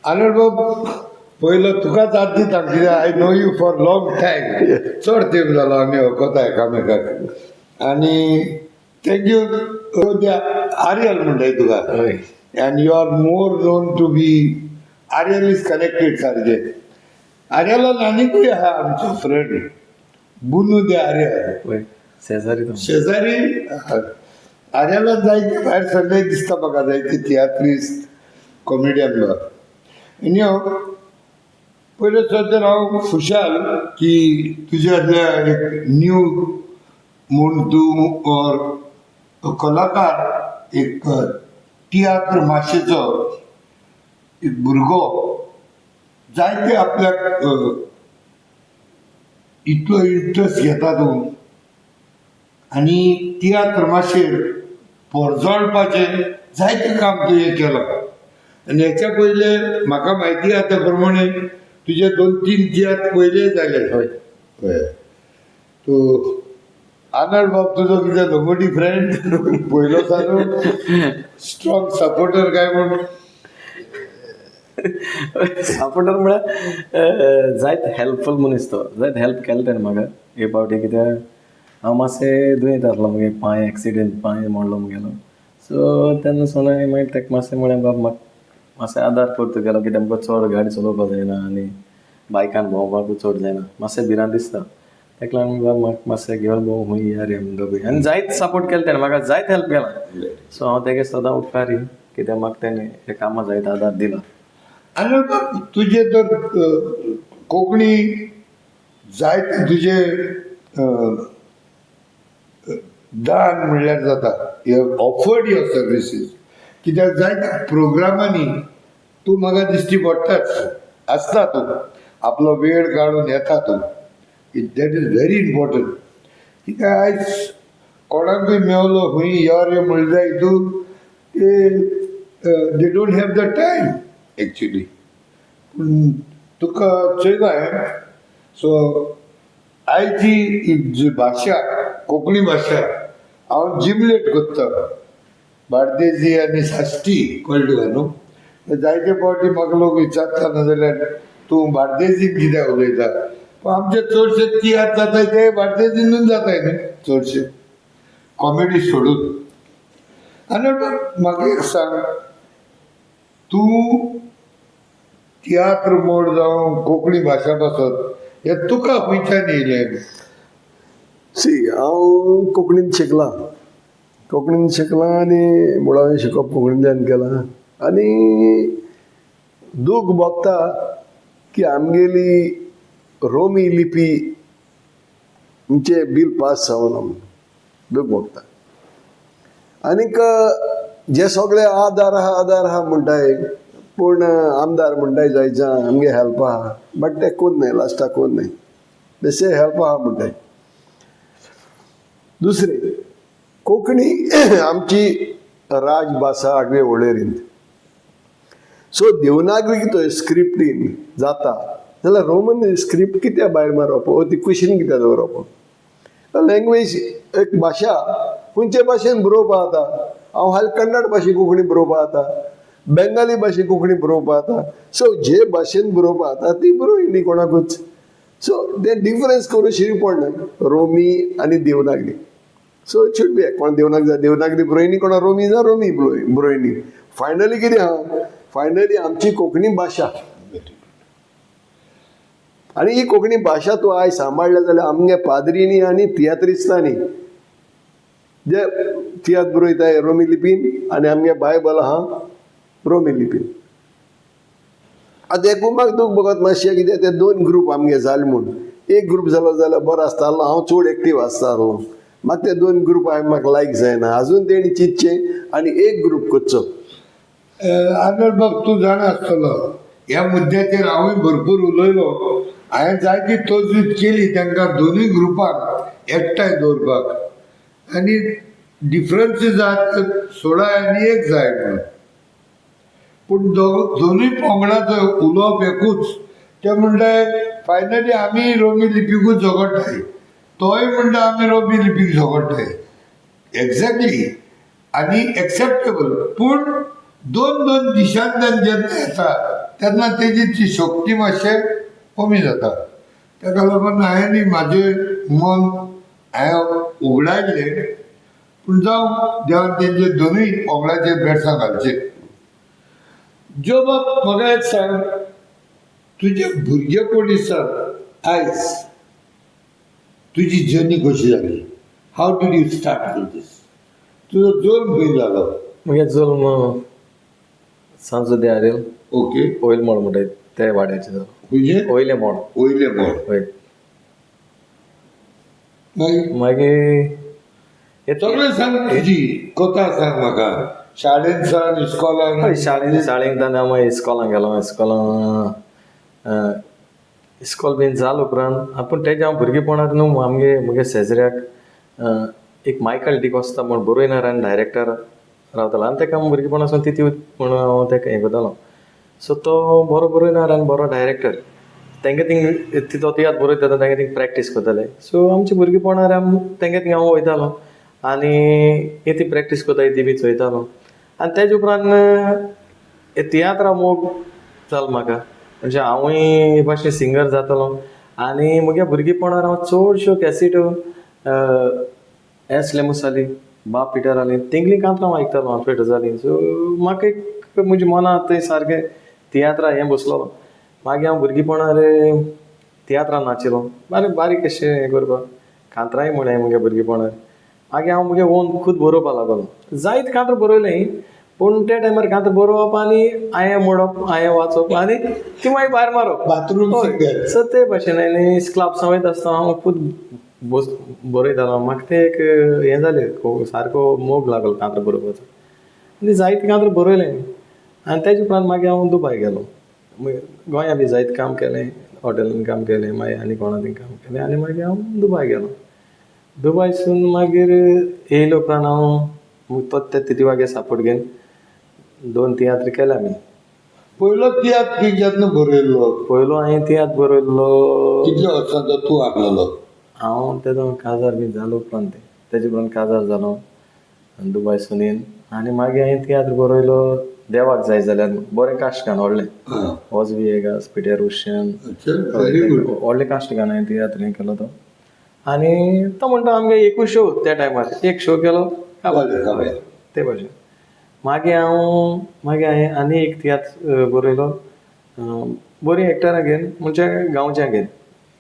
आनंद बाब, पयलो तुकाच हात दिता कित्याक I know you for long time. चड तेंप जालो आमी वळखता एकामेकाक. आनी thank you. Aryal म्हणटाय तुका. हय. And you are more known to be Aryal is connected सारकें. आर्यलान आनिकूय आहा आमचो फ्रेंड बुनू दे आर्यल. वय, शेजारी तो. शेजारी. आर्याला जायते भायर सरले दिसता म्हाका, जायते तियात्रिस्त, कॉमेडियन. आनी पयले सद्या हांव खुशाल की तुज्या एक न्यू म्हूण तूं ऑर कलाकार, एक तियात्र माशेचो एक भुरगो जायते आपल्याक इतलो इंट्रस्ट घेता तूं आनी तियात्र माचयेर परजळपाचें जायतें काम तुवें केलां. आनी हेच्या पयले म्हाका म्हायती आसा त्या प्रमाणे तुजे दोन तीन तियात्र पयले जाले. हय. हय. तूं आनंद बाब तुजो कितें लंगोटी फ्रेंड पयलो सारू स्ट्रॉंग सपोर्टर काय म्हूण? सपोर्टर म्हळ्यार जायत हेल्पफूल मनीस तो. जायत हेल्प केलें तेणें म्हाका एक फावटी, कित्याक हांव मातशें दुयेंत आसलो, मुगे पांय एक्सिडेंट, पांय मोडलो मुगेलो. सो तेन्ना सावन हांवें मागीर ताका मातशें म्हळें, बाब, म्हाका मातशें आदार कर तुगेलो, कित्याक आमकां चड गाडी चलोवपाक जायना आनी बायकान भोंवपाकूय चड जायना, मातशें भिरांत दिसता. ताका लागून बाब, म्हाका मातशें घेवन भोंव खूंय या रे आमी दोगूय. आनी जायत सपोर्ट केलें तेणें म्हाका, जायत हेल्प केलां. सो हांव तेगे सदां उपकारी, कित्याक म्हाका तेणें हे कामां जायत आदार दिला. आनंद बाब, तुजें तर कोंकणी जायते तुजे दान म्हणल्यार जाता. You have offered your services, कित्याक जायत्या प्रोग्रामांनी तूं म्हाका दिश्टी पडटाच आसता. तूं आपलो वेळ काडून येता तूं. That is very important, कित्याक आयज कोणाकूय मेवलो खंय यो रे म्हणल्यार हितून ते they don't have the time actually. पूण तुका चोयला हांवें. सो आयची ही जी भाशा, कोंकणी भाशा, हांव जिमलेट करता बार्देजी आनी साश्टी, कळ्ळें तुका न्हू? जायते फावटी म्हाका लोक विचारता, नाजाल्यार तूं बार्देजीन कित्याक उलयता? पूण आमचे चडशे तियात्र जाताय ते बार्देजीनूच जाताय न्हू चडशे, कॉमेडी सोडून. आनी म्हाका एक सांग, तूं तियात्र मोड जावं कोंकणी भाशा पासत हें तुका खंयच्यान येयलें? सी, हांव कोंकणीन शिकलां. कोंकणीन शिकलां आनी मुळावें शिकप कोंकणींतल्यान केलां. आनी दूख भोगता की आमगेली रोमी लिपी म्हणजे बील पास जावना म्हणून दूख भोगता. आनीक जे सगळे आदार आहा, आदार आहा म्हणटाय, पूण आमदार म्हणटाय जायचा आमगे हेल्प आहा, बट ते कोण न्हय, लास्टाक कोण न्हय, जशे हेल्प आहा म्हणटाय. दुसरें, कोंकणी आमची राजभाशा आठवे वळेरींत. सो देवनागरी तो स्क्रिप्टीन जाता जाल्यार रोमन स्क्रिप्ट कित्याक भायर मारप ओ ती कुशीन कित्याक दवरप? लँग्वेज एक भाशा, खंयचे भाशेन बरोवपा जाता. हांव हाल कन्नड भाशेन कोंकणी बरोवपा जाता, बेंगाली भाशेन कोंकणी बरोवपा जाता. सो जे भाशेन बरोवपा जाता ती बरोय न्ही कोणाकूच. सो तें डिफरन्स करूं शिरी पडना रोमी आनी Devanagari. So it should be कोण देवनागरी जाय देवनागरी बरोयनी, कोणा रोमी जाय रोमी बरोयनी. फायनली कितें आहा? फायनली आमची कोंकणी भाशा आनी ही कोंकणी भाशा तूं आयज सांबाळ्ळें जाल्यार आमगे पाद्रीनी आनी तियात्रिस्तांनी जे तियात्र बरयताय रोमी लिपीन आनी आमगे बायबल आहा रोमी लिपीन. आतां एकूय म्हाका दूख भोगत मातशें, कित्याक ते दोन ग्रूप आमगे जाले म्हूण. एक ग्रूप जालो जाल्यार बरो आसतालो, हांव चड एक्टीव आसतालो. म्हाका ते दोन ग्रूप हांवें म्हाका लायक जायना. आजून तेणी चिंतचें आनी एक ग्रूप करचो. आनंद बाब, तूं जाणा आसतलो, ह्या मुद्द्याचेर हांवूय भरपूर उलयलो. हांवें जायती तजवीज केली तांकां दोनूय ग्रुपाक एकठांय दवरपाक आनी डिफरन्सीस आहात सोडा आनी एक जाय म्हणून. पूण दोनूय पंगडाचो उलोवप एकूच. ते म्हणटाय, फायनली आमी रोमी लिपीकूच झगडटाय. तोय म्हणटा, आमी रोमी लिपीक झगडटाय. एक्झॅक्टली आनी एक्सेप्टेबल, पूण दोन दोन दिशांतल्यान जेन्ना येता तेन्ना तेजी ती शक्ती मातशें कमी जाता. ताका लागून हांवें म्हाजें मन हांवें उगडायल्लें. पूण जावं, देवान तेंचे दोनूय ओंगळाचेर बेडसां घालचें. ज्यो बाब, म्हाका एक सांग, तुजें भुरगेपण दिसात आयज तुजी जर्नी कशी जाली? How did you start with this? तुजो जल्म खंय जालो? म्हगे जल्म सांजो दे आरेल. वयलें मोड म्हणटाय ते वाड्याचेर जालो. खंयचें? वयलें मोड. वयलें मोड. हय. मागीर? मागीर सगळें सांग, तुजी कथा सांग म्हाका, शाळेंत सावन इस्कॉलान. हय, शाळेंत आनी हांव मागीर इस्कॉलान गेलो. इस्कॉलान इस्कॉल बीन जाल उपरांत, पूण तेजें हांव भुरगेपणांत न्हू, आमगे म्हगे शेजऱ्याक एक मायकल डिकॉस्ता म्हूण बरोयणार आनी डायरेक्टर रावतालो आनी ताका हांव भुरगेपणासून तितू म्हूण हांव ताका हें करतालो. सो तो बरो बरोयणार आनी बरो डायरेक्टर. तेंगे थिंग तो तियात्र बरयता तेन्ना तेंगे थिंग प्रॅक्टीस करताले. सो आमचे भुरगेपणार आम तेंगे थिंग हांव वयतालो आनी ती प्रॅक्टीस करताय ती बी चोयतालो. आनी तेजे उपरांत तियात्रा मोग जालो म्हाका, म्हणजे हांवूय हे भाशेन सिंगर जातलो. आनी म्हगे भुरगेपणार हांव चडश्यो कॅसिटो एस लेमूस जाली, बाब पिटर आली, तेंगलीं कांतरां हांव आयकतालो, आल्फ्रेड जालीं. सो म्हाका एक म्हज्या मनांत थंय सारकें तियात्रा हें बसलोलो. मागीर हांव भुरगेपणार तियात्रां नाचिलो, बारीक बारीक अशें हें करपाक कांतरांय म्हळें म्हगे भुरगेपणार. मागीर हांव म्हगे ओन खूद बरोवपा लागलो. जायत कांतरां बरयलीं, पूण त्या टायमार कांतरां बरोवप आनी हांवें म्हणप, हांवें वाचप आनी ती मागीर भायर मारप. Bathroom singer. सो ते भाशेन. आनी क्लब्सां वयता आसतना हांव खूद बोस बरयतालो. म्हाका तें एक हें जालें, सारको मोग लागलो कांतरां बरोवपाचो आनी जायतीं कांतरां बरयलें. आनी तेजे उपरांत मागीर हांव दुबाय गेलो. गोंया बी जायत काम केलें, हॉटेलान काम केलें, मागीर आनी कोणा थंय काम केलें आनी मागीर हांव दुबाय गेलो. दुबायसून मागीर येयले उपरांत हांव तो त्या तितिवागे सापोर्ट घेवन दोन तियात्र केले आमी. पयलो तियात्र तुज्यातलो बरयल्लो? पयलो हांवें तियात्र बरयल्लो. कितल्या वर्सांचो तूं आसलेलो? हांव तेदो काजार बी जालो उपरांत, तें तेजे उपरांत काजार जालो आनी दुबायसून येवन आनी मागीर हांवें तियात्र बरयलो देवाक जाय जाल्यार. बरें कास्ट घान व्हडलें वॉज विएगास, पिटर उशन. अच्छा, व्हेरी गुड. व्हडलें कास्ट घान हांवें तियात्र हें केलो तो. आनी तो म्हणटा आमगे एकूच शो, त्या टायमार एक शो केलो. जालें, जालें. ते भाशेन मागीर हांव मागीर हांवें आनी एक तियात्र बरयलो, बरीं एक्टरां घेवन, म्हणजे गांवच्या घेवन,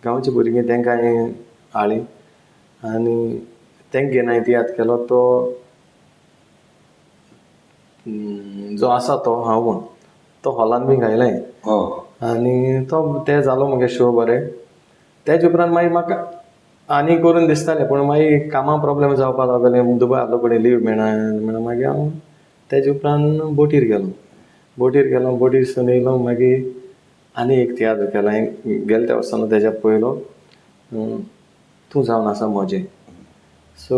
गांवची भुरगीं तांकां हांवें हाडलीं आनी तांकां घेवन हांवें तियात्र केलो तो जो आसा तो हांव म्हूण तो हॉलान बी गायलें. आनी तो ते जालो म्हगे शो बरें. तेजे उपरांत मागीर म्हाका आनी करून दिसतालें, पूण मागीर कामां प्रोब्लेम जावपा लागले. दुबाय आहलो कडेन लीव मेळना म्हणून मागीर हांव तेजे उपरांत बोटीर गेलो. बोटीर गेलो, बोटीरसून येयलो, मागीर आनी एक तियात्र केलो हांवें गेले त्या वर्सा न्हू तेज्या पयलो, तूं जावन आसा म्हजें. सो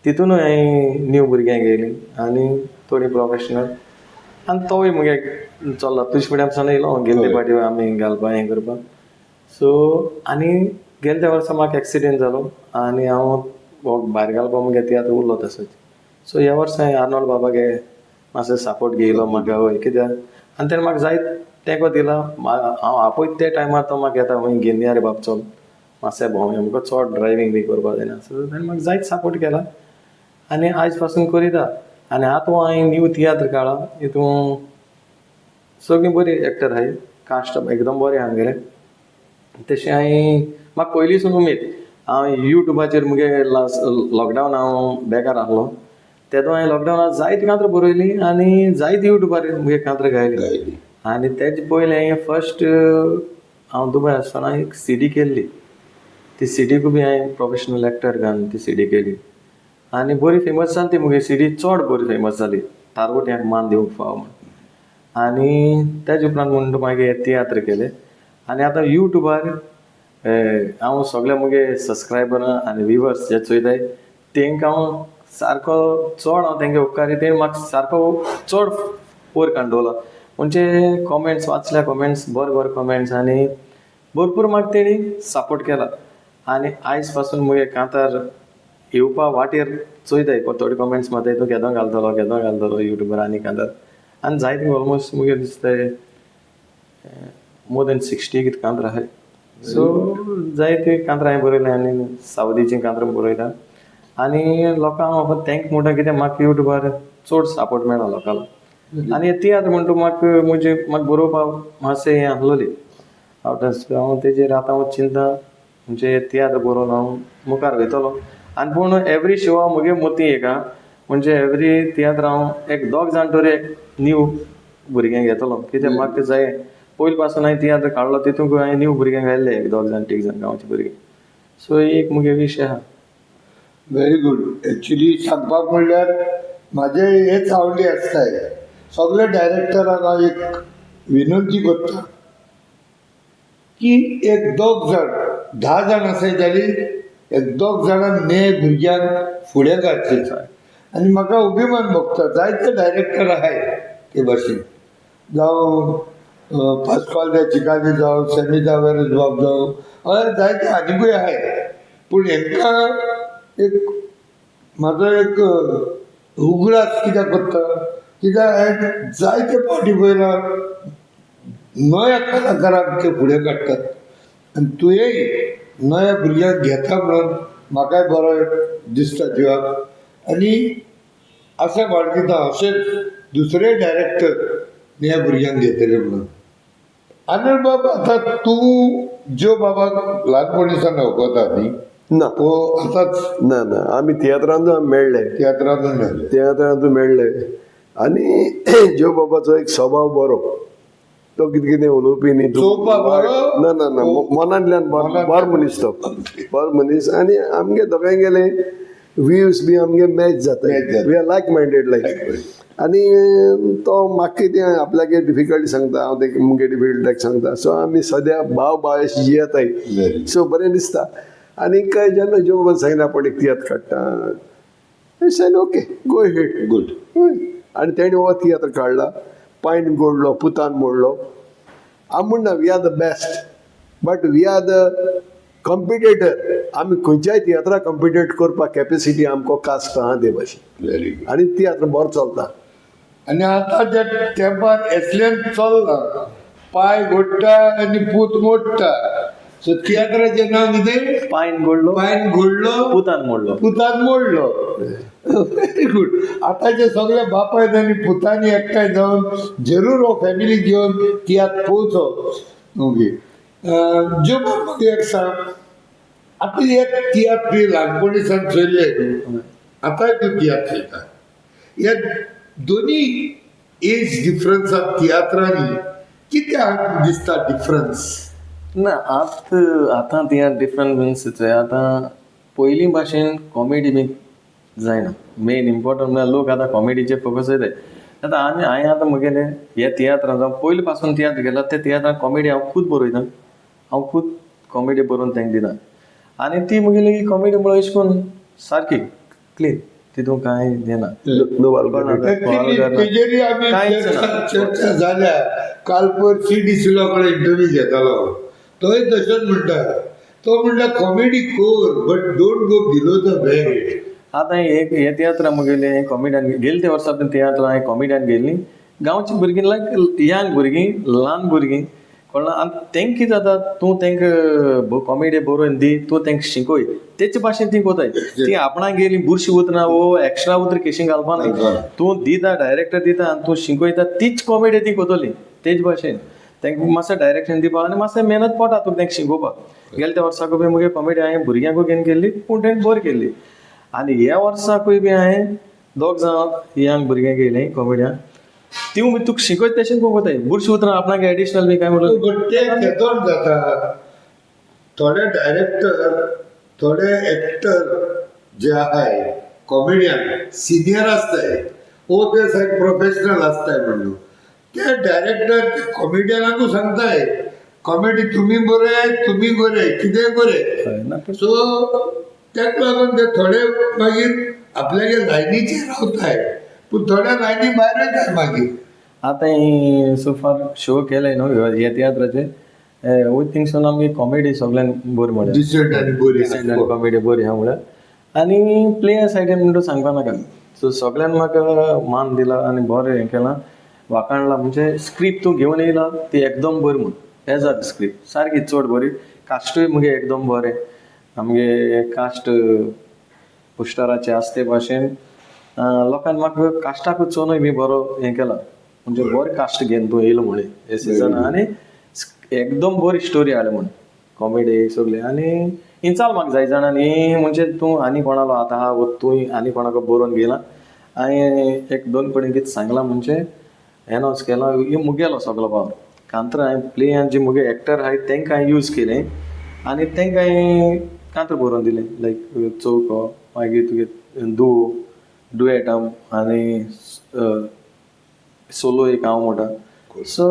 तितूनय हांवें न्यू भुरग्यांक घेयलीं आनी थोडीं प्रोफेशनल आनी तोवूय मुगे चल्ला. तुजे फुड्यान सावन येयलो गेल्ले फावटी आमी घालपा हें करपाक. सो आनी गेले त्या वर्सा म्हाका एक्सिडेंट जालो आनी हांव भायर घालपा मुगे तियात्र उरलो तसोच. सो ह्या वर्सा हांवें आर्नोल्ड बाबागे मातसो सपोर्ट घेयलो म्हाका. हय, कित्याक आनी तेणें म्हाका जायत तेंको दिला. हांव आपयता त्या टायमार तो म्हाका येता, खंय घेवन या रे बाब, चल मातशें भोंवया, मुका चड ड्रायवींग बी करपा जायना. सो तेणें म्हाका जायत सपोर्ट केला आनी आयज पासून करीता. आनी आतां हांवें न्यू तियात्र काडला, हितून सगळीं बरीं एक्टर आहाय, कास्ट एकदम बरें आहा आमगेलें. तशें हांवें म्हाका पयलींसून उमेद, हांव युट्यूबाचेर मुगे लास्ट लॉकडावन हांव बेकार आहलो तेदो हांवें लॉकडावनान जायतीं कांतरां बरयलीं आनी जायतीं युट्यूबार मुगे कांतरां गायलीं. आनी तेजे पयलें हांवें फस्ट हांव दुबय आसतना एक सिडी केल्ली. ती सिडीकूय बी हांवें प्रोफेशनल एक्टर घालून ती सिडी केली आनी बरी फेमस जाली ती. मुगे सिडी चड बरी फेमस जाली, तारवट्यांक मान दिवंक फावो म्हूण. आनी तेजे उपरांत म्हूण मागीर तियात्र केले. आनी आतां युट्यूबार हांव सगळे मुगे सबस्क्रायबरां आनी विवर्स जे चोयताय तेंकां हांव सारको चड हांव तेंगे उपकारी. तेणी म्हाका सारको चड वयर काडून दवरला. म्हणजे कॉमेंट्स वाचल्या, कॉमेंट्स बरे बरे कॉमेंट्स आनी भरपूर म्हाका तेणी सपोर्ट केला. आनी आयज पासून मुगे कांतार येवपा वाटेर चोयताय, थोडे कॉमेंट्स मारताय, तूं केदो घालतलो, केदो घालतलो युट्यूबार आनी कांतार. आनी जायते ऑलमोस्ट मुगे दिसताय मोर दॅन 60 कितें कांतरां आहाय. सो जायते कांतरां हांवें बरयल्या आनी सावदीचीं कांतरां बरयता आनी लोकांक हांव thank म्हणटा कित्याक म्हाका युट्यूबार चड सपोर्ट मेळ्ळा लोकांलो. आनी तियात्र म्हणटा म्हाका म्हजे म्हाका बरोवपाक मातशें हें आसलोली आवट. हांव तेजेर आतां हांव चिंतता, म्हणजे तियात्र बरोवन हांव मुखार वयतलो. आनी पूण एवरी शो हांव म्हगे मती एक आहा, म्हणजे एवरी तियात्र हांव एक दोग जाण तरी एक न्यू भुरग्यांक घेतलो, कित्याक म्हाका जाय. पयलीं पासून हांवें तियात्र काडलो, तितूंक हांवें न्यू भुरग्यांक घायल्ले, एक दोग जाण तीग जाण गांवचे भुरगे. सो एक मुगे वीश आहा. Very good. एक्चुली सांगपाक म्हणल्यार म्हाजे हेच आवडी आसताय. सगळे डायरेक्टरांक हांव एक विनंती करता की एक दोग जाण, 10 जाण आसाय जाल्यार एक दोग जाणां ने भुरग्यांक फुडें काडचे. आनी म्हाका अभिमान भोगता, जायते डायरेक्टर आहाय ते भाशेन, जावं पास्कॉल दे चिकाजी जावं, सॅमी तावारेस बाब जावं, हय जायते आनिकूय आहाय. पूण हेंकां एक म्हाजो एक उगडास कित्याक करता, कित्याक हांवें जायते फावटी पळयलां नव्या कलाकारांक ते फुडें काडटात. आनी तुवेंय नव्या भुरग्यांक घेता म्हणून म्हाकाय बरो दिसता जिवाक. आनी आशा बाळगिता अशेंच दुसरे डायरेक्टर ह्या भुरग्यांक घेतले म्हणून. आनंद बाब, आतां तूं ज्यो बाबाक ल्हानपणी सावन वळखता न्ही? ना. वो आतांच? ना ना, आमी तियात्रांतूच आमी मेळ्ळे. तियात्रांतून मेळ्ळे. तियात्रांतूच मेळ्ळे. आनी ज्यो बाबाचो एक स्वभाव बरो, तो कितें कितें उलोवपी न्ही तूं. चोवपाक बरो? ना ना ना, मनांतल्यान बरो मनीस तो, बरो मनीस. आनी आमगे दोगांयगेले व्यूज बी आमगे मॅच जाता. Match जाता. We are like minded like. आनी तो म्हाका कितें आपल्यागे डिफिकल्टी सांगता, हांव तेका मुगे डिफिकल्टी सांगता. सो आमी सद्या भाव भाव अशें जियेताय. Very. सो बरें दिसता. आनी जेन्ना ज्यो बाबान सांगलें आपूण एक तियात्र काडटा, said okay, go ahead. Good. हय. आनी तेणी हो तियात्र काडला, पायन गोडलो पुतान मोडलो. हांव म्हणना we are the best, but we are the competitor. आमी खंयच्याय तियात्राक कॉम्पिटेट करपाक कॅपेसिटी आमकां कास्ट आहा ते भाशेन. Very good. आनी तियात्र बरो चलता. आनी आतां ज्या तेंपार एसल्यान चल्लां, पांय घोडटा आनी पूत मोडटा. सो तियात्राचें नांव कितें? पांयन गोडलो. पांयन घोडलो. पुतान मोडलो. पुतान मोडलो. Very good. आतांचे सगळे बापायन आनी पुतांनी एकठांय जावन जरूर हो फॅमिली घेवन तियात्र पळोवचो. ओके, ज्यो म्हाका एक सांग, आतां हे तियात्र तुवें ल्हानपणी सावन चोयल्ले न्हू, आतांय तूं तियात्र चोयता, ह्या दोनी एज डिफरन्साक तियात्रांनी कित्याक दिसता डिफरन्स? ना, आतां तियात्र डिफरंट मिन्स आतां पयलीं भाशेन कॉमेडी बी जायना. मेन इम्पोर्टंट म्हळ्यार लोक आतां कॉमेडीचेर फोकस वयताय आतां. आनी हांवें आतां म्हगेले हे तियात्रां, जावं पयलीं पासून तियात्र केला, त्या तियात्रान कॉमेडी हांव खूद बरयता, हांव खूद कॉमेडी बरोवन तांकां दिता. आनी ती म्हगेली कॉमेडी म्हळ्यार अशें करून सारकी क्लीन, तितून कांय येना. No Walker. तेजेरय आमी कांयच चर्चा ना. चर्चा जाल्या. काल पयर सी डिसिल्वा कडेन इंटरव्यू घेतालो, तोय तशेंच म्हणटा. तो म्हणटा, comedy core but don't go below the belt. आतां एक हे तियात्रां म्हगेले कॉमेडियन गेले ते वर्सा पण तियात्रां हांवें कॉमेडियन गेल्लीं गांवची भुरगीं, लायक यंग भुरगीं, ल्हान भुरगीं, कळ्ळें? आनी तेंक कितें जाता, तूं तेंकां कॉमेडी बरोवन दी, तूं तेंकां शिकय, तेचे भाशेन ती कोताय. ती आपणाक गेली बुरशीं उतरां वो एक्स्ट्रा उतरां केशी घालपा नाय. तूं दिता, डायरेक्टर दिता आनी तूं शिकयता, तीच कॉमेडी ती कोतली तेच भाशेन. तेंकां मातशें डायरेक्शन दिवपाक आनी मातशें मेहनत पडटा तुका तेंकां शिकोवपाक. गेले त्या वर्साकूय बी मुगे कॉमेडी हांवें भुरग्यांकूय घेवन केल्ली, पूण तेणें बरी केल्ली. आनी ह्या वर्साकूय बी हांवें दोग जाण यंग भुरग्यांक घेयलें कॉमेडियन, तिवूय बी तुका शिकयत तशें करूंक वताय, बुरशीं उतरां आपणाक एडिशनल बी कांय म्हणून. बट ते केदोन जाता, थोडे डायरेक्टर, थोडे एक्टर जे आहाय कॉमेडियन सिनियर आसताय वो ते सारके प्रोफेशनल आसताय, म्हणून ते डायरेक्टर ते कॉमेडियनाकूय सांगताय, कॉमेडी तुमी बरय, तुमी बरय, कितेंय बरय. हय ना, पूण सो तेका लागून ते थोडे मागीर आपल्यागे लायनीचेर रावताय, पूण थोड्या लायनी भायर वयताय मागीर. आतां ही सो फार शो केले न्हू हे तियात्राचे, वयता थिंगसून आमगे कॉमेडी सगळ्यान बरी म्हळ्यार. डिसंट आनी बरी. डिसंट आनी कॉमेडी बरी आहा म्हळ्यार. आनी प्लेयर सायडीन म्हणटा सांगपा नाका. सो सगळ्यान म्हाका मान दिला आनी बरें हें केलां. वाखाणला, म्हणजे स्क्रिप्ट तूं घेवन येयला ती एकदम बरी म्हूण. हें जाता स्क्रिप्ट सारकी चड बरी, कास्टूय मुगे एकदम बरें. आमगे कास्ट पोस्टराचे आसा ते भाशेन लोकांनी म्हाका कास्टाकूच चोनूय बी बरो हें केला, म्हणजे बरें कास्ट घेवन तूं येयलो म्हूण हे सिजन, आनी एकदम बरी स्टोरी हाडली म्हूण, कॉमेडी सगळी. आनी इंचाल म्हाका जाय जाणांनी, म्हणजे तूं आनी कोणालो आतां आहा वो तूं आनी कोणाक बरोवन घेयला. हांवें एक दोन कडेन कितें सांगलां, म्हणजे एनावन्स केलां, हे मुगेलो सगलो पावर कांतरां हांवें प्लेयान जे मुगे एक्टर आहाय तांकां हांवें यूज केलें आनी तांकां हांवें कांतरां बरोवन दिलें, लायक चौको, मागीर तुगे दुओ, डुएट आनी सोलो एक हांव म्हणटा, सो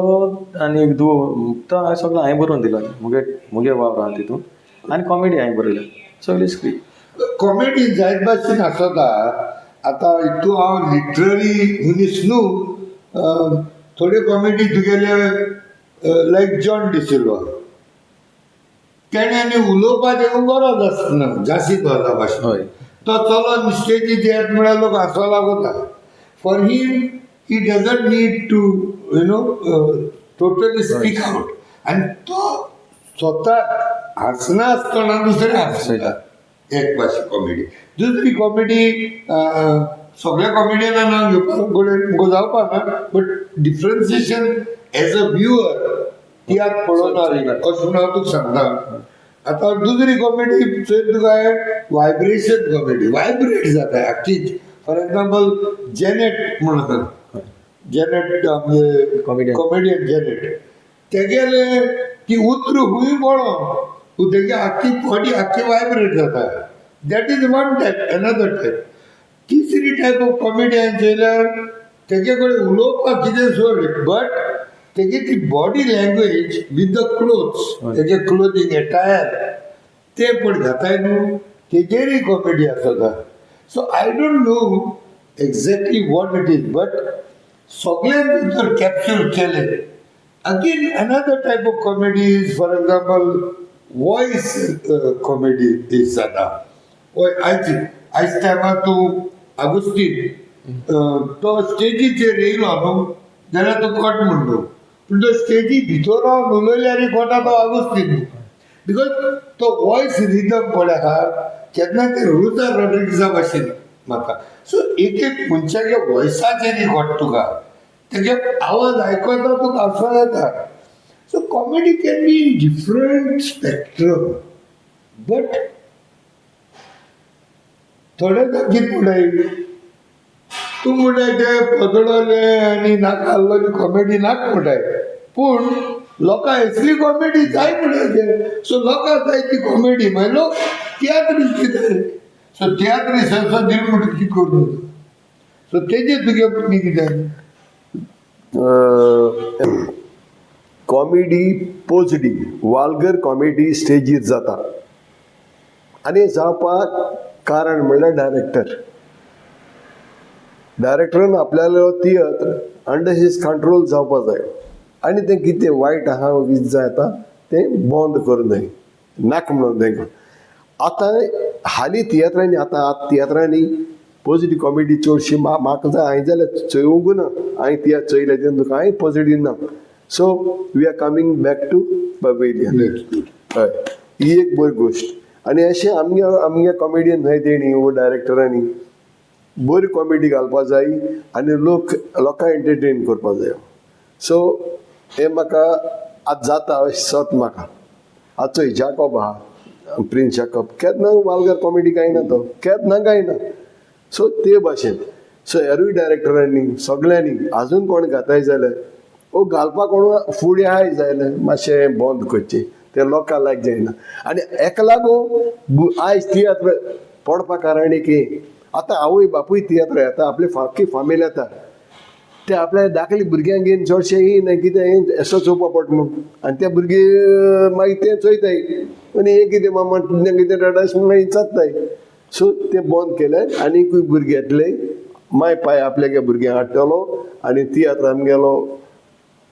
आनी एक दुओ, तो हांवें सगळें हांवें बरोवन दिलां. मुगे मुगे वावर आहा तितून आनी कॉमेडी हांवें बरयल्या सगळी स्क्रिप्ट. कॉमेडी जायत भाशेन आसता. आतां हितू हांव लिटरली मनीस न्हू. थोड्यो कॉमेडी तुगेले लायक जॉन डिसिल्वा, तेणें आनी उलोवपाचें गरज आसना जासी वाजा भाशेन. तो चलोन स्टेजीर येत म्हळ्यार लोक हांसो लागता. For him, he doesn't need to totally speak out आनी तो स्वता हांसना आसतना दुसरें हांसता. एक भाशे कॉमेडी. दुसरी कॉमेडी, सगळ्या कॉमेडियना नांव घेवपाक कडेन जावपा ना, but differentiation as a viewer तियात्र पळोवणार अशें म्हणून हांव तुका सांगता. आतां दुसरी कॉमेडी चोय तुका, वायब्रेशन कॉमेडी, वायब्रेट जाता आख्खी. फॉर एक्झाम्पल जेनेट म्हणून आसा, जेनेट आमगे Comedian. Comedian Janet, तेगेले ती उतरां खूंय पळो तूं, तेगे आख्खी बॉडी आख्खी वायब्रेट जाता. That is one type. Another type, तिसरी टायप ऑफ कॉमेडी हांवें चोयल्यार तेगे कडेन उलोवपाक कितें सोड, बट तेगे ती body language with the clothes, तेगे क्लोथींग एटायर ते पण घाताय न्हू, तेजेरय कॉमेडी आसता. So I don't know exactly what it is, but सगळ्यांत जर कॅप्च्युर केले. Again, another type of comedy is, for example, voice comedy is जाता. वय, आयज आयज टायमार तूं आगुस्तीन तो स्टेजीचेर येयलो न्हू जाल्यार तो कट म्हणलो, पूण तो स्टेजी भितर रावन उलयल्यार कोटा तो आगुस्तीन, because तो वॉयस रिदम पळय आहा, केन्ना ते रुजा रॉड्रिग्जा भाशेन म्हाका. सो एक एक मनशाच्या वॉयसाचेर कोट तुका, तेजे आवाज आयकता तुका हांसो येता. So comedy can be in different spectrum, but थोडे कितें म्हणटाय तूं, म्हणटाय ते पदडले आनी नाका आहलोली कॉमेडी नाका म्हणटाय, पूण लोकांक असली कॉमेडी जाय म्हणटाय ते. सो लोकांक जाय ती कॉमेडी, मागीर लोक तियात्र कितें, सो तियात्र संस्था दिल म्हणटा कितें करूं. सो तेजेर तुगे ओपिनियन कितें? कॉमेडी पोजडी, वाल्गर कॉमेडी स्टेजीर जाता आनी जावपाक कारण म्हणल्यार डायरेक्टर. डायरेक्टरान आपल्यालो तियात्र अंडर his control जावपा जाय आनी तें कितें वायट आहा, कितें जाता तें बंद करूं जाय, नाका म्हणून तांकां. आतां हालीं तियात्रांनी, आतां आतां तियात्रांनी पॉजिटीव कॉमेडी चडशी म्हाका जाय. हांवें जाल्यार चोवंकू ना. हांवें तियात्र चोयले तेन्ना कांय पॉजिटीव ना. So we are coming back to pavilion. हय, ही एक बरी गोश्ट. आनी अशें आमगे आमगे कॉमेडियन न्हय तेणी वो डायरेक्टरांनी बरी कॉमेडी घालपा जाय आनी लोक लोकांक एंटरटेन करपा जाय. सो हें म्हाका आतां जाता अशें सत म्हाका. आतां चोय, जाकोब आहा, प्रिन्स जाकोब, केन्ना वाल्गर कॉमेडी गायना तो, केन्ना गायना. सो ते भाशेन सो हेरूय डायरेक्टरांनी सगळ्यांनी अजून कोण घाताय जाल्यार ओ घालपाक कोण फुडें आहाय जाल्यार मातशें बंद करचें. तें लोकांक लायक जायना. आनी हेका लागून आयज तियात्र पडपा कारण की आतां आवय बापूय तियात्र येता, आपली फाकी फामील येता, ते आपल्या दाखले भुरग्यांक घेवन चडशें येयना कितें एसो चोवपा पडटा म्हूण. आनी ते भुरगे मागीर ते चोयताय आनी हें कितें मामा, कितें कितें रडास मागीर विचारताय. सो तें बंद केलें आनीकूय भुरगे येतले, माय पाय आपल्यागे भुरग्यांक हाडटलो आनी तियात्र आमगेलो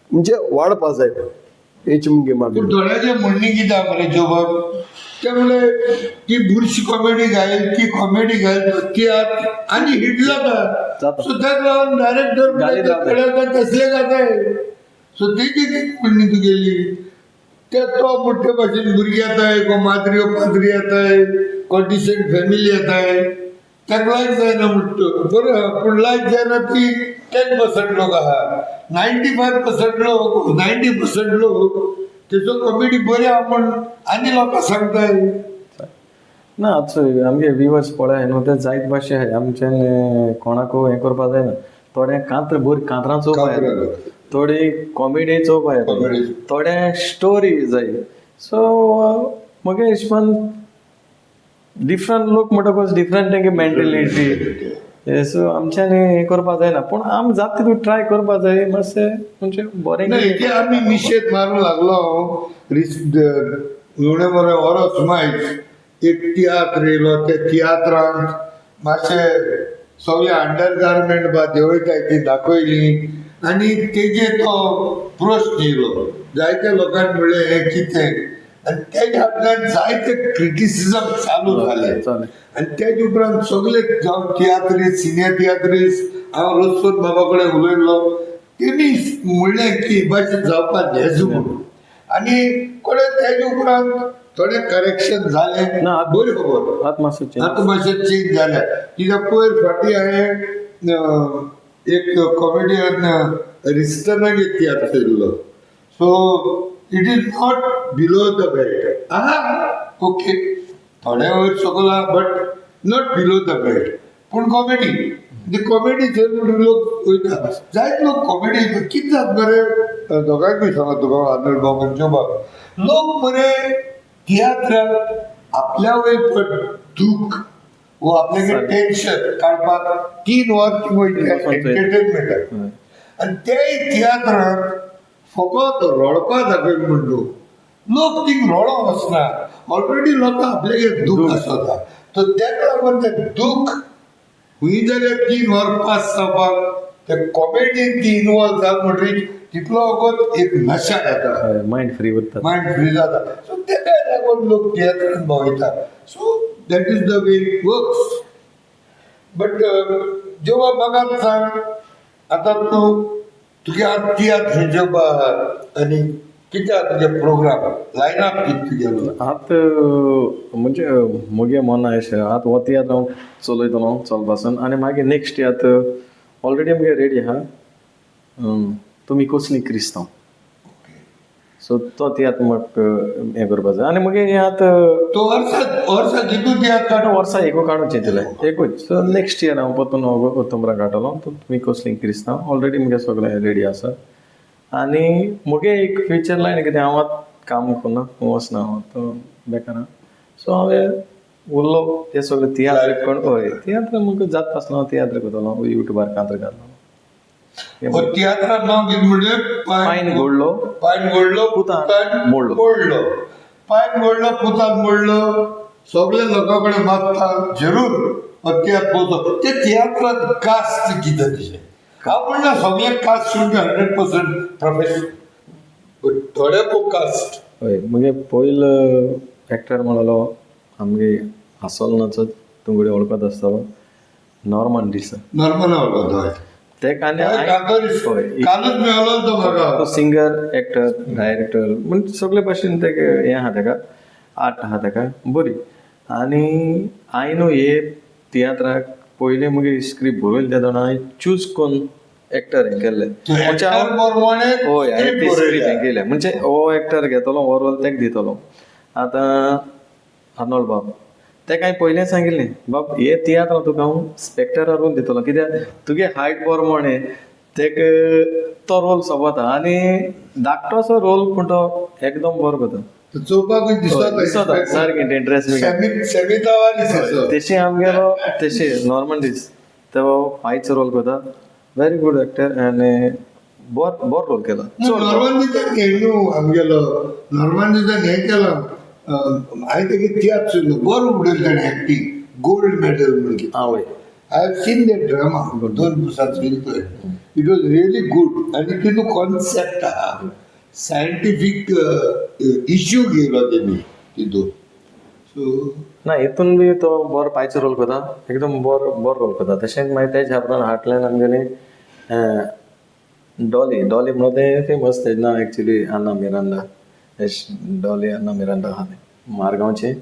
म्हणजे वाडपा जाय, हेच मुगे पूण मागणी. थोड्याचे म्हणणी कितें आहा मरे जोबाब, ते त्यामुळे ती बुरशी कॉमेडी घायल, ती कॉमेडी घायल, तो तियात्र आनी हिट जाता. जाता. सो ताका लागून गालीत रावता. डायरेक्टर तसले जाताय. सो तेजी कितें म्हणणी तुगेली ते तो मोठे भाशेन भुरगीं येताय, को माद्री पाद्री येताय, को डिसंट फॅमिली येताय, ताका लायक जायना म्हणटा तो. बरें आहा, पूण लायक जायना ती 10% लोक आहा. 95% लोक, 90% लोक तेचो कॉमेडी बरी आहा म्हण आनी लोकांक सांगताय. ना, आतां आमगे विवर्स पळय न्हू, ते जायत भाशे आहाय. आमच्यान कोणाकू हें करपा जायना. थोडे कांत्र बरी कांतरां चोवपा येता, थोडी कॉमेडी चोवपा येता, Comedy. थोडे स्टोरी जाय. सो म्हगे हिशोबान डिफरंट लोक म्हणटकूच डिफरंट तेंगे मेंटेलिटी. सो आमच्यानी हें करपा जायना, पूण आम जाता तितू ट्राय करपा जाय मातशें, म्हणजे बरें. ना, हेजे आमी निशेध मारूंक लागलो. उणें मरे वरोस मायज एक तियात्र येयलो. त्या तियात्रांत मातशें सगळे अंडर गार्मेंट बा देंवयताय ती दाखयली आनी तेजे तो प्रश्न येयलो. जायत्या लोकांनी म्हणलें हें कितें, आनी तेज्या फाटल्यान जायते क्रिटिसिजम चालू जाले. जालें. आनी तेजे उपरांत सगळे जावं तियात्रीस, सिनियर तियात्रीस, हांव रोजसोत बाबा कडेन उलयल्लो, तेमी म्हणलें की भाशेन जावपाक हेच म्हणून. आनी कोणे तेजे उपरांत थोडें करेक्शन जालें. ना, बरी खबर. आतां मातसो चेंज. आतां मातशें चेंज जालें, कित्याक पयर फाटीं हांवें एक कॉमेडियन रिस्टनागेर तियात्र चोयल्लो. So it is not below the belt. आहा, ओके, थोड्या वयर सकयल आहा, but not below the belt. पूण कॉमेडी, ती कॉमेडी थंय म्हणून लोक वयता. जायते लोक कॉमेडी कितें जाता मरे, दोगांयकूय सांगा तुका, आर्नोल्ड बाब आनी जोबाब, लोक मरे तियात्राक आपल्या वयर पड दूख वो आपल्याकडे टेन्शन काडपाक 3 वर ती वयता. बसून चोयता. एंटरटेनमेंटाक. आनी ते तियात्रांत फकत रडपा दाखयल म्हण न्हू, लोक थिंग रडोंक वचना. ऑलरेडी लोकांक आपल्यागेर दूख आसता. तर तेका लागून तें दूख खंय जाल्यार 3 वर पास जावपाक ते कॉमेडीन ती इनवॉल्व जाल म्हणटकीर तितलो वगत एक नशा जाता. मायंड फ्री उरता. मायंड फ्री जाता. सो तेका लागून लोक तियात्रान भोंवयता. So that is the way it works. But जेव्हा म्हाका सांग, आतां तूं तुगे आतां तियात्र खंयचे आनी कितें आहा तुगे प्रोग्राम लायन अप कितें तुगेलो? आतां म्हणजे म्हगे मना अशें, आतां हो तियात्र हांव चलयतलो चलपासून आनी मागीर नेक्स्ट तियात्र ऑलरेडी आमगे रेडी आहा, तुमी कसली क्रिस्तांव. सो तो तियात्र म्हाका हें करपा जाय आनी मगे हें आतां तो वर्सा वर्सा कितू तियात्र काडूं? वर्सा एकू काडूं चिंतलें, एकूच. सो नेक्स्ट इयर हांव परतून ऑक्टोबरा काडटलो तो तुमी कसली क्रिस्तांव. ऑलरेडी मुगे सगळें रेडी आसा. आनी मुगे एक फ्युचर लायन कितें, हांव आतां काम करना, वचना, हांव आतां बेकार आहा. सो हांवें उरलो हे सगळे तियात्र करून. हय, तियात्र म्हाका जाता आसलो हांव तियात्र करतलो, युट्यूबार कांतर घातलो. हो तियात्राक नांव कितें म्हणलें? पायन गोडलो. पायन गोडलो. पुतान पुतान मोडलो. मोडलो. पायन गोडलो पुतान मोडलो. सगळे लोकां कडेन मागता जरूर हो तियात्र पळोवचो. ते तियात्रात कास्ट कितें तशें हांव म्हणना सगळे caste should be 100% professional, but थोडे खूब कास्ट. हय, मुगे पयलो एक्टर म्हणलो आमगे आसलो नाचत, तुमगेले वळखत आसतलो, नॉर्मन डिसा. नॉर्मल वळखता, हय. तेका आनी हय. कालूच मेळलो तो म्हाका. तो सिंगर, एक्टर, डायरेक्टर म्हणजे सगळे भाशेन तेका हें आहा, तेका आर्ट आहा तेका बरी. आनी हांवें न्हू हे तियात्राक पयलीं मुगे स्क्रिप्ट बरयली तेन्ना हांवें चूज करून एक्टर हें केल्लें. म्हणजे एक्टर प्रमाणे. हय, हांवें ती स्क्रिप्ट हें केल्या, म्हणजे हो एक्टर घेतलो, हो रोल तेका दितलो. आतां आर्नोल्ड बाब, तेका हांवें पयलें सांगिल्लें, बाब हे तियात्र तुका हांव स्पेक्टरा रोल दितलो, कित्याक तुगे हायट प्रमाणे तेका तो रोल सोबता आनी धाकटोसो रोल, पूण तो एकदम बरो करता. चोवपाकूय हय, दिसता सारकें तें ड्रेस बी दिसता. सेमी तवारीस असो. तेशी आमगेलो तेशी नॉर्मल दीस तो पायचो रोल करता. व्हेरी गुड एक्टर आनी बरो बरो रोल केला. नॉर्मंदीच्यान हे न्हू, आमगेलो नॉर्मंदीच्यान हें केलां. हांवें तेगे तियात्र चोयलो, बरो उडयलो ताणें एक्टींग, गोल्ड मॅडल म्हणून कितें. आं वय. I have seen that drama, दोन दिवसात चोयलो तुवें. It was really good. आनी तितू कॉन्सेप्ट आहा, सायंटिफीक इश्यू घेयलो तेमी तितू. सो ना हितून बी तो बरो पायचो रोल करता, एकदम बरो बरो रोल करता. तशेंच मागीर तेज्या उपरांत हाटल्यान आमगेली डॉली. डॉली म्हणून तें फेमस, तेजें नांव एक्चुली आना मिरांडा. एश डॉली आना मिरांडा आहा तें मारगांवचें.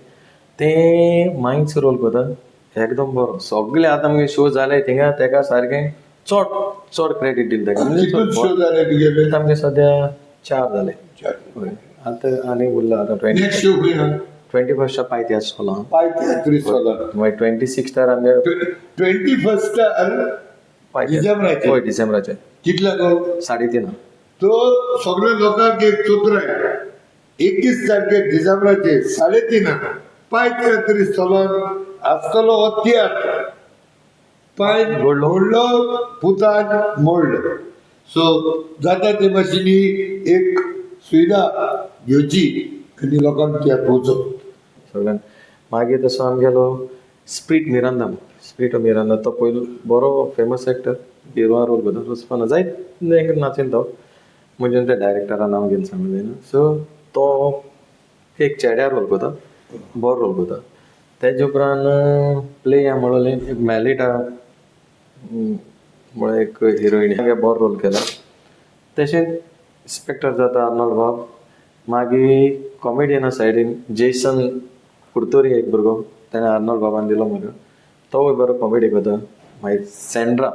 तें मांयचो रोल करता एकदम बरो. सगळे आतां आमगे शो जाले थिंगा तेका सारकें चड चड क्रेडीट दिले तेका. कितून शो जाले तुगेले? आतां आमगे सद्या चार जाले. हय, आतां आनी उरला आतां 20. नेक्स्ट शो खंय आहा? 21 पायथ्यास चोला. पायथ्यास चोला. मागीर 26 आमगे 21 डिसेंबराचे? हय, डिसेंबराचे. कितल्या गो? 3:30. तो सगळ्या लोकांक एक चोत्राय, 21 तारखेक डिसेंबराचे 3:30 पायथ्यास स्थलान आसतलो हो तियात्र पांय घडलो. घडलो पुतान मोडलो. सो जाता ते भाशेनी एक सुविधा घेवची आनी लोकांक तियात्र पोचोवप. सगळ्यांक. मागीर तसो आमगेलो स्प्रीट मिरांदा, स्प्रीट मिरांदा तो पयलो बरो फेमस एक्टर, हिरोआ रोल करता. रुस्पाना जायत नाचयता तो, म्हणजे त्या डायरेक्टरा नांव घेवन सांगूं जायना. सो तो एक चेड्या रोल करता, बरो रोल करता. तेजे उपरांत प्ले या म्हणलें एक मॅलिटा म्हळ्यार एक हिरोइन, ताणें बरो रोल केला. तशेंच इन्स्पेक्टर जाता आर्नोल्ड बाब. मागीर कॉमेडियना सायडीन जेसन कुर्तोरी एक भुरगो, तेणें आर्नोल्ड बाबान दिलो म्हाका, तोवूय बरो कॉमेडी करता. मागीर सँड्रा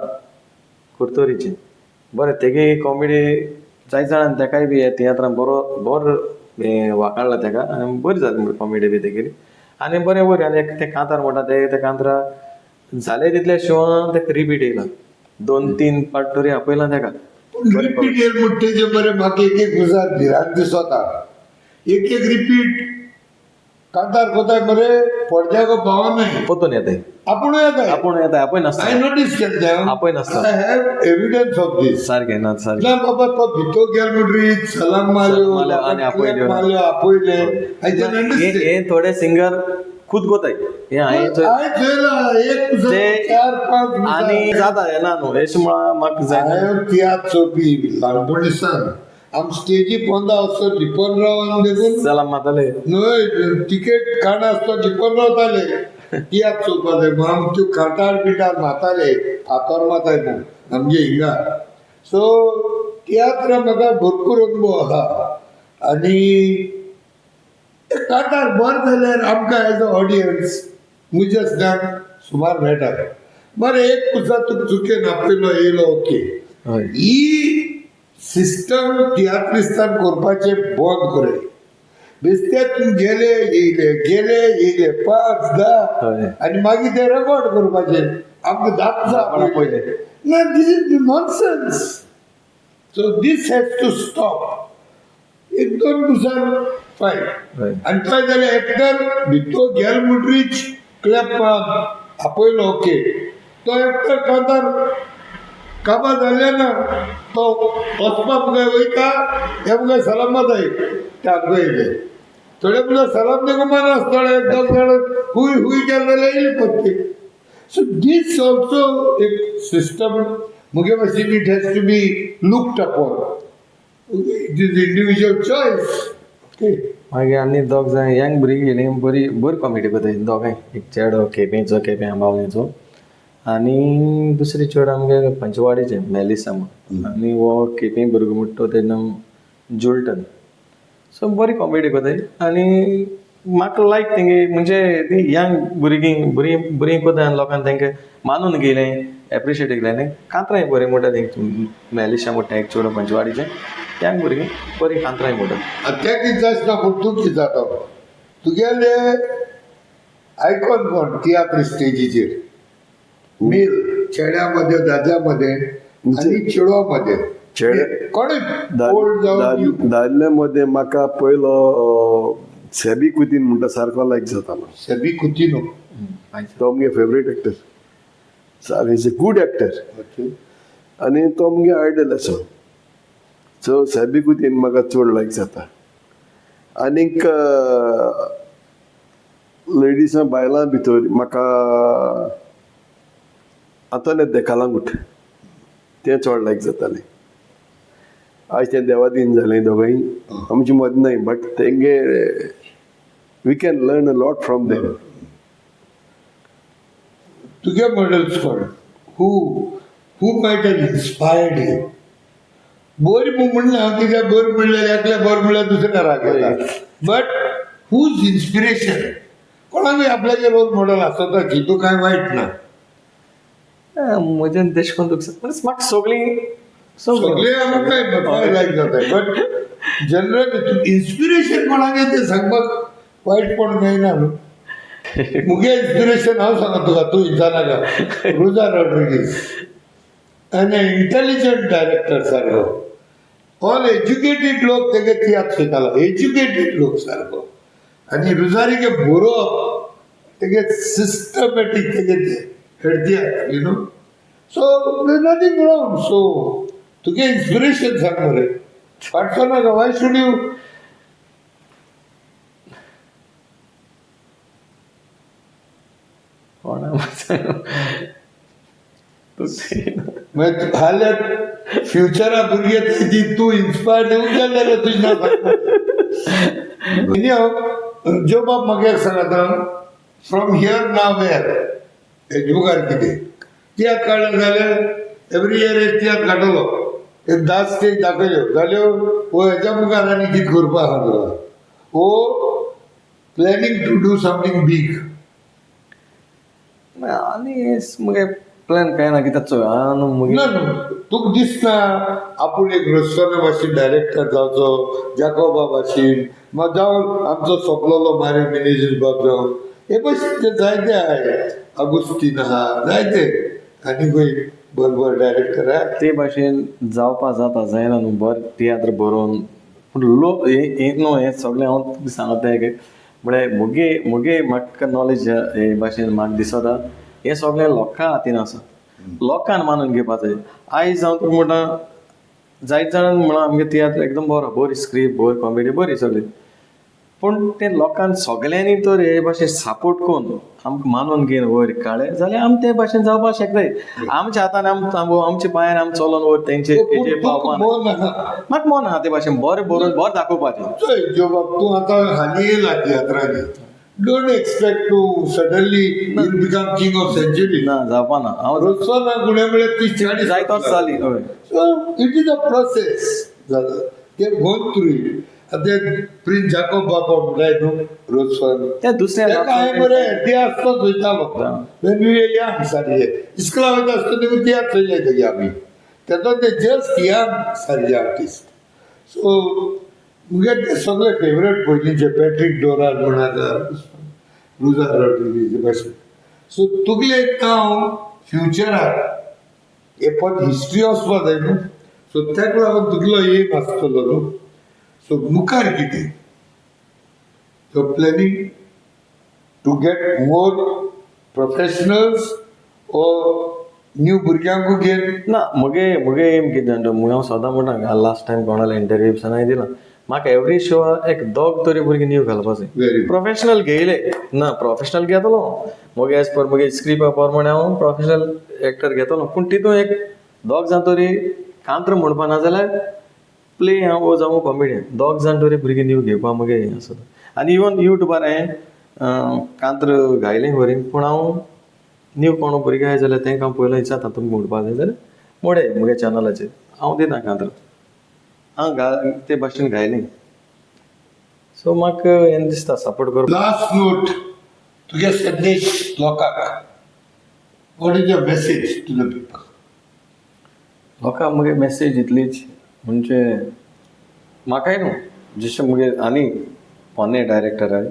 कुर्तोरीची बरें तेगे कॉमेडी जायत जाणान तेकाय बी ह्या तियात्रान बरो बरो हें वाखाणला तेका आनी बरी जाली म्हणजे कॉमेडी बी तेगेली आनी बरें बरें. आनी एक तें कांतार म्हणटा तें, तें कांतरा जालें तितल्या शोआन तेका रिपीट येयला, 2-3 पाट तरी आपयला तेका. पूण रिपीट येयल म्हण तेजे बरें म्हाका एक एक गुजार भिरांत दिसता. एक एक रिपीट कांतार कोताय मरे पडद्याको पावनाय. पोतून येताय. आपूण येताय. आपूण येताय, आपय नासता. हांवें नोटीस केलें तें. आपय नासता. I have evidence of this. सारकें ना सारकें. ना बाबा, तो भितर गेलो म्हणटरीच सलाम मारल्यो, मारल्यो आनी आपयल्यो. मारल्यो, आपयले. I can understand. हे थोडे सिंगर खूद कोताय हे हांवें हांवें चोयलां एक पुस्तक ते चार पांच. आनी जाता येना न्हू अशें म्हळ्यार म्हाका जायना. हांवें तियात्र चोवपी ल्हानपणी सावन. आम स्टेजी पोंदा वचून लिपोन रावन देखून सलाम मारताले. न्हय, तिकेट काडनासतना लिपोन रावताले तियात्र चोवपाक जाय म्हणून. आम त्यो खाटार बिटार माताले, फातर माताय म्हूण आमगे हिंगा. सो तियात्र म्हाका भरपूर अनुभव आहा आनी ते कांतार बरें जाल्यार आमकां एज अ ऑडियन्स मुजसनाक सुमार मेळटा. बरें, एक पुसा तुका चुकेन आपयलो येयलो, ओके. हय. ही सिस्टम तियात्रिस्तान करपाचें बंद करे. बेस्ते तूं गेले येयले, गेले येयले, 5-10. हय. आनी मागीर ते रेकॉर्ड करपाचे, आमकां धापसा. आपण आपयले. ना, this is nonsense. So this has to stop. एक दोन दिवसान फायन. हय. आनी थंय जाल्यार एक्टर भितर गेलो म्हणटरीच क्लॅप आपयलो, ओके. तो एक्टर कांतार काबार जाल्ले ना, तो वचपाक मुखार वयता, हे मुखार सलाम माताय ते आमकां येयले. थोडे मुखार सलाम देखून मानास, थोडे दोग जाण हुय हुय केलें जाल्यार येयले पत्ते. सो दीस ऑल्सो एक सिस्टम मुगे भाशेन it has to be looked upon. It is individual choice, okay. मागीर आनी दोग जाण यंग भुरगीं गेलीं, बरी बरी कॉमेडी करताय दोगांय. एक चेडो केपेंचो, केपें आंबावलेचो, आनी दुसरी चेडो आमगे पंचवाडीचें मेलिसा म्हूण, आनी हो केपें भुरगो म्हणटा तो तेजें नांव जुल्टन. सो बरी कॉमेडी करताय आनी म्हाका लायक तेंगे, म्हणजे ती यंग भुरगीं बरीं बरीं करता आनी लोकांक तेंकां मानून घेयलें, एप्रिशिएट केलें. आनी कांतराय बरीं म्हणटा तें मेलिशा म्हणटा एक चेडूं पंचवाडीचें, यंग भुरगीं बरीं कांतराय म्हणटा. आनी तें कितें आसना, पूण तूं कितें जाता, तुगेले आयकॉन कोण तियात्र स्टेजीचेर, मेल चेड्या मदें, दादल्या मदें आनी चेडवा मदें? कोणूय, ओल्ड जावं न्यू. दादल्या मदें म्हाका पयलो सेबी कुतीन म्हणटा, सारको लायक जातालो. सेबी कुतिनो. तो मुगे favourite actor. Is a good actor. आनी तो मुगे आयडल आसा. सो सेबी कुतीन म्हाका चड लायक जाता. आनीक लेडिसां बायलां भितर म्हाका आंतोनेत दे कलांगूट तें चड लायक जातालें. आयज तें देवादीन जालें, दोगांय आमचे मदीं न्हय, बट तेंगे We can learn a lot from them. तुगे मॉडल्स कोण, who might have inspired you? बरी म्हणलें हांव, कित्याक बरें म्हणल्यार एकल्या बरें म्हणल्यार दुसऱ्या राग येता, बट हुज इन्स्पिरेशन? कोणाकूय आपल्याचे रोल मॉडल आसताच, हितू कांय वायट ना. म्हजेन तेश कोन्न तुका म्हाका सगळीं. सगळे आमकां काय लायक जाता, बट जनरल इन्स्पिरेशन कोणाक तें सांगपाक वायटपण कांय ना न्हू. मुगे इन्स्पिरेशन हांव सांगता तुका, तूं विचारनाका. रुजा रॉड्रिगीस, आनी इंटेलिजंट डायरेक्टर सारको. ऑल एज्युकेटेड लोक तेगे तियात्र शिकला, एज्युकेटेड लोक सारको. आनी रुजारीगे बरोवप तेगे सिस्टमॅटीक, तेगे ते तियात्र. So nothing wrong. So तुगे इन्स्पिरेशन सांग मरे, फाटचो नाका. Why should you? कोणा मागीर फाल्यां फ्युचरा भुरगे ती तूं इन्स्पायर दिवंक जाय जाल्यार तुजें नांव सांग. जो बाब म्हाका एक सांग आतां, फ्रॉम here नाव वेर, हेजे मुखार कितें? तियात्र काडले जाल्यार एवरी इयर एक तियात्र काडटलो, एक 10 स्टेज दाखयल्यो जाल्यो, वो हेच्या मुखार आनी कितें करपा आहा तुका, वो planning to do something big? आनी मुगे प्लॅन कांय ना, कित्याक चोय हांव न्हू मुगे ना न्हू, तुका दिसना आपूण एक रोस्टोना भाशेन डायरेक्टर जावचो, जाकोबा भाशेन, मग जावं आमचो सोंपलेलो मारी मिनेजीस बाब जावं, हे भशेन ते जायते आहाय, अगुस्तीन आहा, जायते आनी खंय बरे बरे डायरेक्टर आहाय. ते भाशेन जावपा जाता, जायना न्हू बरें तियात्र बरोवन, पूण लोक हें न्हू, हें सगळें हांव तुका सांगता एक म्हळ्यार मुगे म्हाका नॉलेज हे भाशेन म्हाका दिसता, हें सगळें लोकां हातीन आसा, लोकान मानून घेवपा जाय. आयज हांव तुका म्हणटा, जायत जाणांक म्हणा आमगे तियात्र एकदम बरो, बरी स्क्रिप्ट, बरी कॉमेडी, बरी सगळी, पूण तें लोकांक सगळ्यांनी तर हे भाशेन सपोर्ट करून आमकां मानून घेवन वयर काडलें जाल्यार आमी ते भाशेन जावपाक शकताय. आमच्या हातान आमच्या पांयार आमी चलोन वयर तेंचे पूण हेजेर तुका पावपा. मन आहा. म्हाका मन आहा ते भाशेन बरें बरोवन बरें दाखोवपाचें. चोय जो बाब, तूं आतां हालीं येयला तियात्रांनी, don't expect to suddenly you become king of century. ना, जावपा ना हांव. रोजचो गुणे म्हळ्यार 30-40 जायत वर्सां जालीं, हय. So it is a process जाता, ते गोन थ्रू it. आतां ते प्रिन्स जाकोब बाबा म्हणटाय न्हू रोजफन, ते दुसऱ्या तेका हांवें मरे ते आसतना थंयतालो when we young सारके, इस्कुला वयता आसतना देखून तियात्र थंय जायतगी आमी तेन्ना, ते जस्ट यंग सारके आर्टिस्ट. सो मुगे ते सगळे फेवरेट पयलींचे, पॅट्रीक डोरार म्हणाका, रुजार रॉड्रिगीज भाशेन. सो तुगले नांव फ्युचराक हे पद हिस्ट्री वचपा जाय न्हू, सो ताका लागून तुगलो एम आसतलो न्हू. सो मुखार कितें? So planning to get more professionals or new भुरग्यांकूय घेवन? ना, मुगे एम कितें जाणा, मुगे हांव सदां म्हणटा, लास्ट टायम कोणाले इंटरव्यू दिसांनी दिला, म्हाका एवरी शो एक दोग तरी भुरगीं न्यू घालपा जाय. Very good. Professional घेयले ना, प्रोफेशनल घेतलो, मुगे एज पर मुगे स्क्रिप्ट प्रमाणे हांव प्रोफेशनल एक्टर घेतलो, पूण तितून एक दोग जाण तरी कांत्र म्हणपा, ना जाल्यार प्ले हांव वो जावं कॉमेडियन, दोग जाण तरी भुरगीं न्यू घेवपा मुगे हें आसा. आनी इवन युट्यूबार हांवें कांत्र घायलें बरी, पूण हांव न्यू कोण भुरगे आहाय जाल्यार तांकां हांव पयलो विचारता, तुमकां म्हणपा जाय जाल्यार मोडे मुगे चॅनलाचेर, हांव दिता कांत्र. हांव घा ते भाशेन घायली, सो म्हाका हें दिसता सपोर्ट करपाक. लास्ट नोट, तुगे संदेश लोकांक, what is your message to the people? लोकांक मुगे मेसेज इतलीच, म्हणजे म्हाकाय न्हू, जशें मुगे आनी पोन्ने डायरेक्टर आहाय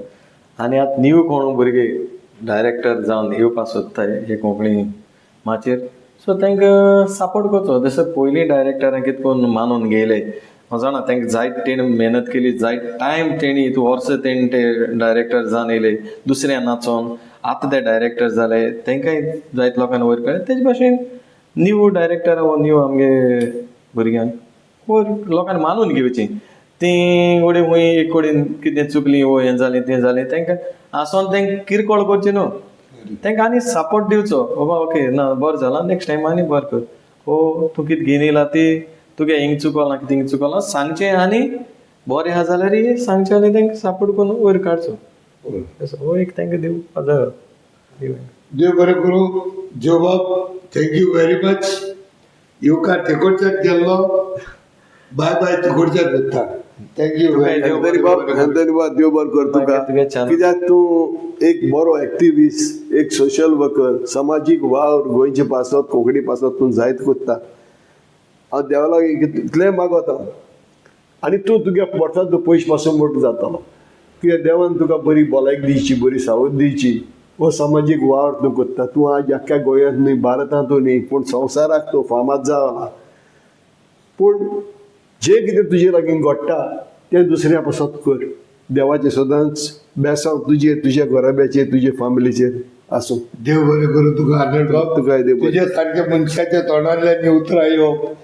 आनी आतां न्यू कोण भुरगे डायरेक्टर जावन येवपाक सोदताय हे कोंकणी माचयेर, सो तांकां सपोर्ट करचो. जशें पयलीं डायरेक्टरां कितें करून मानून घेयले, हांव जाणा तांकां जायत तेणी मेहनत केली, जायत टायम तेणी वर्सां तेणी ते डायरेक्टर जावन येयले, दुसऱ्या नाचोन आतां ते डायरेक्टर जाले, तांकांय जायत लोकांनी वयर काडले. तेज भाशेन न्यू डायरेक्टर वो न्यू आमगे भुरग्यांक वयर लोकांनी मानून घेवची. तीं वडे खंय एक कडेन कितें चुकलीं वो हें जालें तें जालें, तांकां आसोन तांकां किरकोळ करचें न्हू, तांकां आनी सपोर्ट दिवचो, बाबा ओके ना बरें जालां, नेक्स्ट टायम आनी बरें कर, ओ तूं कितें घेवन येयला ती तुगे हिंग चुकोलां, कितें हिंग चुकोलां सांगचें, आनी बरें आहा जाल्यार सांगचें, आनी तांकां सपोर्ट करून वयर काडचो. हो एक तांकां दिवपा जायो. देव बरें करूं देवबाब, thank you very much. येवकार तिकोडच्यान केल्लो, बाय बाय तिकोडच्यान वता. Thank you very Anthony बाब, अँथनी बाब, देव बरें कर तुका. तुगे channel. कित्याक तूं एक बरो एक्टिविस्ट, एक सोशल वर्कर, समाजीक वावर गोंयचे पासत, कोंकणी पासत तूं जायत कोत्ता. हांव देवा लागीं इतलें मागोता आनी तूं तुगे पोटांत तूं पयशे पासून मोटो जातलो, कित्याक देवान तुका बरी भलायकी दिवची, बरी सावध दिवची. हो समाजीक वावर तूं कोत्ता. तूं आज आख्ख्या गोंयांत न्हय, भारतांतूय न्हय, पूण संवसाराक तूं फामाद जाला. पूण जें कितें तुजे लागीं घडटा तें दुसऱ्या पासत कर. देवाचें सदांच बेसांव तुजेर, तुज्या घराब्याचेर, तुजे फामिलीचेर आसूं. देव बरें करूं तुका आनंद बाब. तुकाय देव बरें. तुज्या सारक्या मनशाच्या तोंडांतल्यान ही उतरां येवप.